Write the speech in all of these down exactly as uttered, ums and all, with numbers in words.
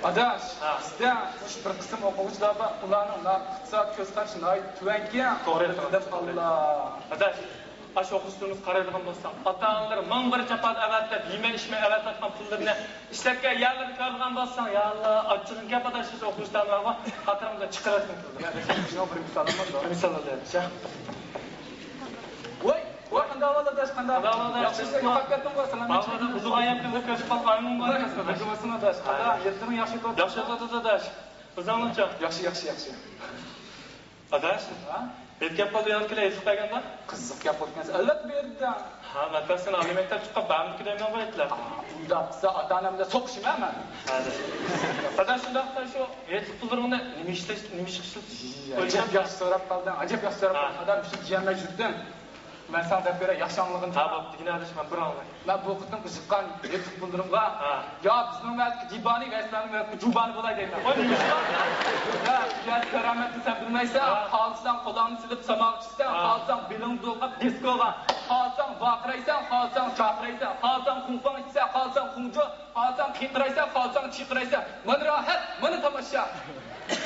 ئاداش، ھە. بىزدە مۇشۇ بىر قىسىم ئوقۇغۇچىلار بار، ئۇلارنىڭ ئىقتىساد كۆز قارىشى ناھايىتى تۆۋەنكەن. توغرا ئېيتىڭ، توغرا. ئاداش، ئاشۇ ئوقۇغۇچىلىرىمىزغا قارايدىغان بولساڭ، ئاتا-ئانىلىرى مىڭ بىر جاپادا ئەۋەتىپ، يېمەي-ئىچمەي ئەۋەتىۋاتقان پۇللىرىنى ئىشلەتكەن يەرلىرىنى كۆرىدىغان بولساڭ، يا ئاللا، ئاچچىقىڭ كەپ ئاداش، شۇ ئوقۇغۇچىلارنى بارغۇ، قاتارىڭدا چىقىرىۋەتكىن پۇلنى. يا، شۇنىڭ بىر مىسالىم بار. بىر مىسال ئالدى. ۋاي، ۋاي، قانداق ئەھۋال ئاداش، قانداق؟ قانداق ئەھۋال ئاداش؟ ياخشىمۇ؟ يوقاپ كەتتىڭغۇ، سالامەتچىلىك. ئۇزۇن ئايەم كۈندە كۆرۈشۈپ قالغان ئايىمىڭ بار ئەمەس ئاداش. بولسۇن ئاداش. قانداق، يېتىڭ ياخشى ئۆتۈۋاتىدۇ؟ ياخشى ئۆتۈۋاتىدۇ ئاداش. ئۆزۈڭلارچۇ؟ ياخشى، ياخشى، ياخشى. ئاداش، ھە؟ ھېيت كەپ قالدى، ياق كېلە ھېيتلىق بەرگەندە؟ قىزىق گەپ بولۇپ كەلسە، ئەلۋەتتە بېرىدۇ. ھە، مەن بەرسەم ئالىي مەكتەپ چىققان بەرمىدىكى دەيمەن غۇ ھېيتلىق. ئۇنداق قىلسا ئاتا-ئانام بىلەن سوقۇشىمەن مەن. ھە، ئاداش، شۇنداقتا شۇ ھېيتلىق پۇللىرىڭنى نېمە ئىشلەش، نېمە ئىش قىلىش؟ ئەجەب ياخشى سوراپ قالدىڭ، ئەجەب ياخشى سوراپ قالدىڭ. ئاداش، شۇ جىيەنلەر يۈردۈم. مەن ساڭا دەپ بېرەي، ياخشى ئاڭلىغىن. ھە، بوپتۇ، دېگىنە ئاداش، مەن بىر ئاڭلاي. مەن بۇ قېتىمقى يىغقان ھېيتلىق پۇللىرىمغا، ھە. يا بىزنىڭ مەھەللىدىكى دىبانى ۋە سىلەرنىڭ مەھەللىدىكى جۇبانى بولاي دەيمەن. ۋاي، نېمە ئىش بار؟ يا، يا، كارامەتنى سەن بىلمەيسەن. ھە. خالىساڭ قۇلاقنى سېلىپ ساماغا چىقىسەن، ھە. خالىساڭ بېلىڭنى بۇلغاپ دىسكوغا، خالىساڭ ۋارقىرايسەن، خالىساڭ چارقىرايسەن، خالىساڭ خۇڭفاڭ ئىچىسەن، خالىساڭ خۇڭجۇ، خالىساڭ قىيقىرايسەن، خالىساڭ چىقىرايسەن. مانا راھەت، مانا تاماشا.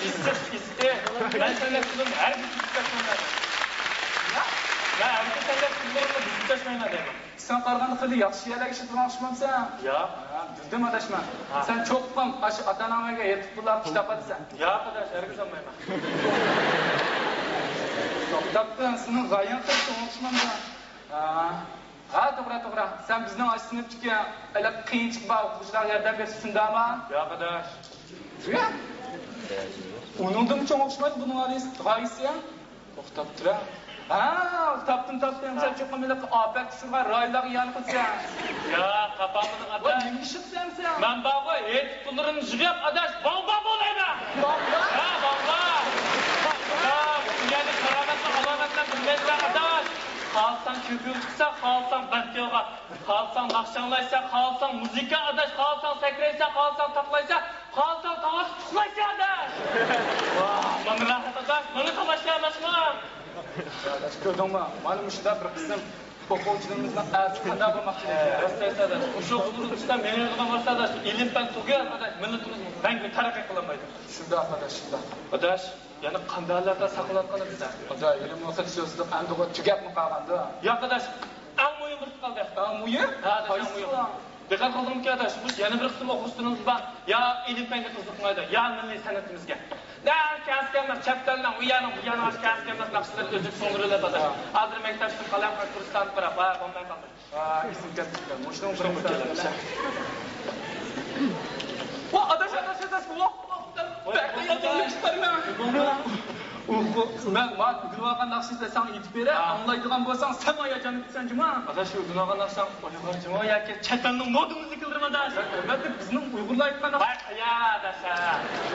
ئىسسىق، ئىسسىق. مەن سەنلەپ تۇردۇم، ھەرگىز بۇزۇپ چاچمايمەن. مەن ھەرگىز سەنلەپ تۇردۇم، بۇزۇپ چاچمايمەن دەيمەن. سەن قارىغاندا خېلى ياخشى يەرلەرگە ئىشلىتىۋالغان ئوخشىمامسەن؟ ياق. ھە، بىلدىم ئاداش مەن. ھە. سەن چوقۇم ئاشۇ ئاتا-ئاناڭغا يېتىپ پۇللارنى ئىشلەپ ئالىسەن. ياق ئاداش، ھەرگىز ئالمايمەن. توختاپتۇ، سېنىڭ غايەڭ قىلىپ ئوخشىمامدۇ؟ ھە. ھە، توغرا، توغرا. سەن بىزنىڭ ئاشۇ سىنىپتىكى ھېلىقى قىيىنچىقى بار ئوقۇغۇچىلارغا ياردەم بېرىشكە شۇنداقمۇ؟ ياق ئاداش. ئۇنىڭدىنمۇ چوڭ ئوخشىمايدۇ بۇنىڭ غايىسى. توختاپ تۇرە. ھە، تاپتىم، تاپتىم. سەن چوقۇم ھېلىقى ئاپەتكە ئۇچرىغان رايونلارغا ئىئانە قىلىسەن. ياق، تاپالمىدىڭ ئاتا. ۋاي، نېمە ئىش قىلىسەن سەن؟ مەن بارغۇ، ھېيت پۇللىرىمنى يىغىپ ئاداش، باغبان بولايمەن. باغبان؟ ھە، باغبان. يا، دۇنيادا كارامەتنى ئالامەتلەر بىلمەيدىغان ئاداش. خالىساڭ كۆكۈڭ چىقسا، خالىساڭ بەخت يولغا. خالىساڭ ناخشا ئاڭلايسەن، خالىساڭ مۇزىكا ئاداش، خالىساڭ سەكرەيسەن، خالىساڭ تاقلايسەن، خالىساڭ تاڭ ئاتقۇسلايسەن ئاداش. ۋاھ، مانا راھەت ئاداش، مانا تاماشا ئاداش مانا. ئاداش، كۆردۈڭمۇ؟ مانا مۇشۇنداق بىر قىسىم ئوقۇغۇچىلىرىمىزنىڭ ئەتىسى قانداق بولماقچى؟ راست ئېيتىسەن ئاداش. مۇشۇ ئوقۇغۇچىلار مېڭىۋالسا ئاداش، ئىلىم پەن تۈگەل ئاداش، مىللىتىمىز مەڭگۈ تەرەققىي قىلالمايدۇ. شۇنداق ئاداش، شۇنداق. ئاداش، يەنە قانداق ھاللاردا ساقلىنىۋاتقان ئىدى؟ ئاتا، ھېلىمۇ خېلى سۆزلۈك ئەمدىغۇ تۈگەپمۇ قالغاندۇ؟ ياق ئاداش، ئەڭ مۇھىم بىرسى قالدى. ئەڭ مۇھىم؟ ھە ئاداش، ئەڭ مۇھىم. قايسى؟ دىققەت قىلدىڭمىكىن ئاداش؟ مۇشۇ يەنە بىر قىسىم ئوقۇغۇچىلىرىمىز بار. يا ئىلىم پەنگە قىزىقمايدۇ، يا مىللىي سەنئىتىمىزگە. نە كەسكەنمەس، چەت ئەلنىڭ ئۇ يەرنىڭ بۇ يەرنىڭ كەسكەنمەس ناخشىلىرى ئۆزى سۇڭدۇرۇلۇپ ئاداش. ھازىر مەكتەپتىن قەلەم قاچۇرۇشتان بىراق، ۋاي، بولماي قالدى. ۋاي، ئېسىم كەتتى. مۇشۇنىڭ ئۇچۇرى بولۇپ كېلەمسەن. ۋا، ئاداش، ئاداش، ئاداش، ۋاھ، ۋاھ، ۋاھ، بەك ھاياجانلىنىپ چىقارمەن. ئۇ، مەن، ماڭا ئۆگىنىۋالغان ناخشىسىنى ساڭا ئېيتىپ بېرەي، ھە. ئاڭلايدىغان بولساڭ، سەن ھاياجانلىنىپ كېتىسەن جۇما. ئاداش، ئۆگىنىۋالغان ناخشاڭ ئۇيغۇر جۇما ياكى چەت ئەلنىڭ مودا مۇزىكىلىرىمۇ ئاداش؟ ئەلۋەتتە، بىزنىڭ ئۇيغۇرلار ئېيتقان ناخشا. ۋاي، يا ئاداش، ھە.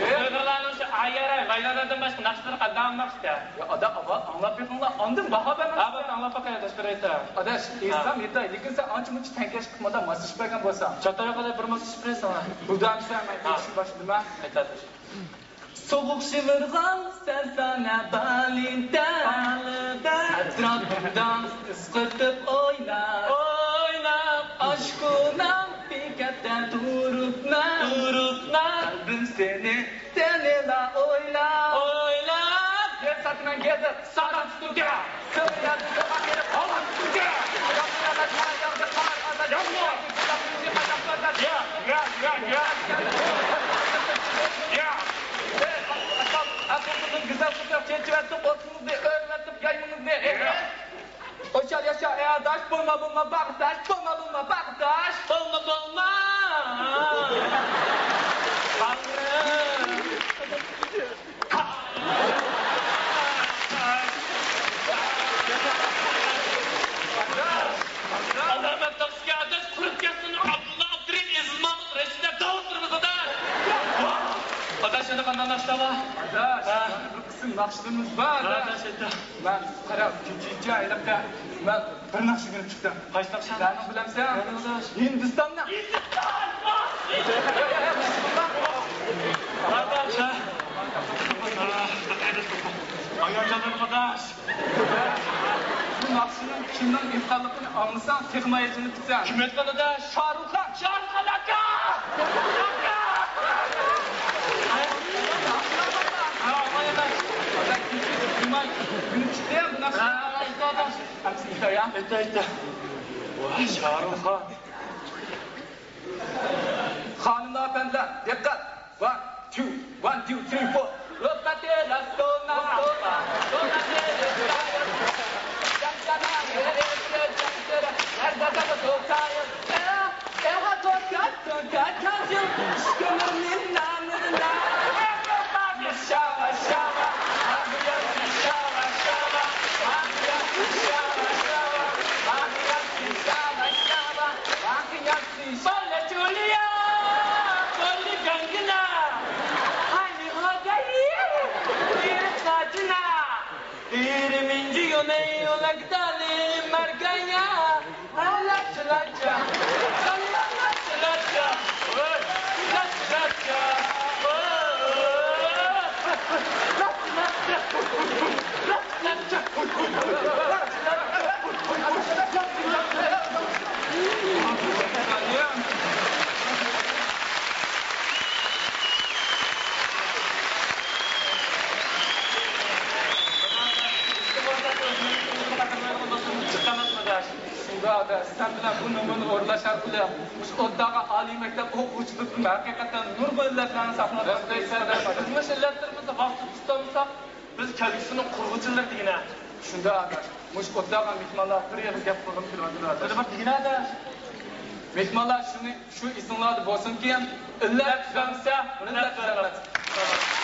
ئۇيغۇرلارنىڭ شۇ ئايارى، ۋايلانادىن باشقا ناخشىلىرى قانداق ناخشا؟ يا ئادا، ئاۋۋال ئاڭلاپ بېقىڭلار، ئاندىن باھا بېرىڭلار. ھە، بولدى، ئاڭلاپ باقاي ئاداش، بىر ئېيتسا. ئاداش، ھە. ئېيتسام ئېيتاي، لېكىن سەن ئانچە-مۇنچە تەڭكەشلىك قىلمىدا ماسلىشىپ بەرگەن بولساڭ. چاتاق يوق ئاداش، بىر ماسلىشىپ بېرەي ساڭا. بولدى ئەمىسە، مەن ھە. ئېيتىشنى باشلىدىم ھە. ئېيت ئاداش. سوغۇق شىۋىرغان سەرسانە بالىدە. بالىدە. ئەتراپىمدا ئىسقىرتىپ ئويناپ. ئويناپ. ئاشۇ كونا بېكەتتە تۇرۇپمەن. تۇرۇپمەن. قەلبىم سېنى سېنىلا ئويلاپ. ئويلاپ. گېزىت ساتىمەن، گېزىت. ساتام تۇتۇڭكە. سۆيەم سۆيەم بېرىپ قالام تۇتۇڭكە. ياغمۇر، ياغدى قار، ئازاد ياغمۇر. يا، يا، يا، يا. يا. ئەقىلسىزنىڭ گۈزەل قىزى چېچىۋەتتۇق ئوتىڭىزنى، ئۆرۈۋەتتۇق يايمىڭىزنى. يا. ئويشار ياشا، ئەي ئاداش، بولما، بولما، باغداش، بولما، بولما، باغداش. بولما، بولما. ئالامەت ناخشىگە ئاداش، قۇرۇپ كەتسۇن، ئابدۇللا ئابدۇرېھىم، ئېزىز مامۇت، رەشىدە داۋۇت تۇرمىسىدا. ئاداش، يەنە قانداق ناخشىلار بار؟ ئاداش، ھە. قىسىم ناخشىلىرىمىز بار. ھە، ئاداش، ئېيتە. مەن قاراپ، كېچىچە ھېلىقى مەن بىر ناخشا ئۆگىنىپ چىقتىم. قايسى ناخشا؟ سەنمۇ بىلەمسەن؟ مەن ئاداش. ھىندىستاننىڭ. ھىندىستان! ئاداش، ھە. ھاياجانلىنىپ ئاداش. بۇ ناخشىنىڭ كىمنىڭ ئېيتقانلىقىنى ئاڭلىساڭ تېخىمۇ ھاياجانلىنىپ كېتىسەن. كىم ئېيتقان ئاداش؟ شاھرۇخ خان. شاھرۇخ خان ئاكا! ئاكا! ئېيتە، ئېيتە. ۋاي، شاھرۇخ خان. خانىملار، ئەپەندىلەر، دىققەت! One, two, one, two, three, four. شۇنداق ئاداش، سەن بىلەن بۇ نومۇرنى ئورۇنلاش ئارقىلىق مۇشۇ ئوتتاغا ئالىي مەكتەپ ئوقۇغۇچىلىرىدىن ھەقىقەتەن نۇرغۇن ئىللەتلەرنى ساقلاپ قالدۇق. بىز مۇشۇ ئىللەتلىرىمىزنى ۋاقتىدا تۇتالمىساق، بىز كەلگۈسىنىڭ قۇرغۇچىلىرى دېگىنە. شۇنداق ئاداش، مۇشۇ ئوتتاغا مېھمانلار بىر ئېغىز گەپ قىلغۇم كېلىۋاتىدۇ ئاداش. بىر دېگىنە ئاداش. مېھمانلار، شۇنى، شۇ ئېسىڭلاردا بولسۇنكى، ئىللەت تۈزەلمىسە، مىللەت تۈزەلمەس.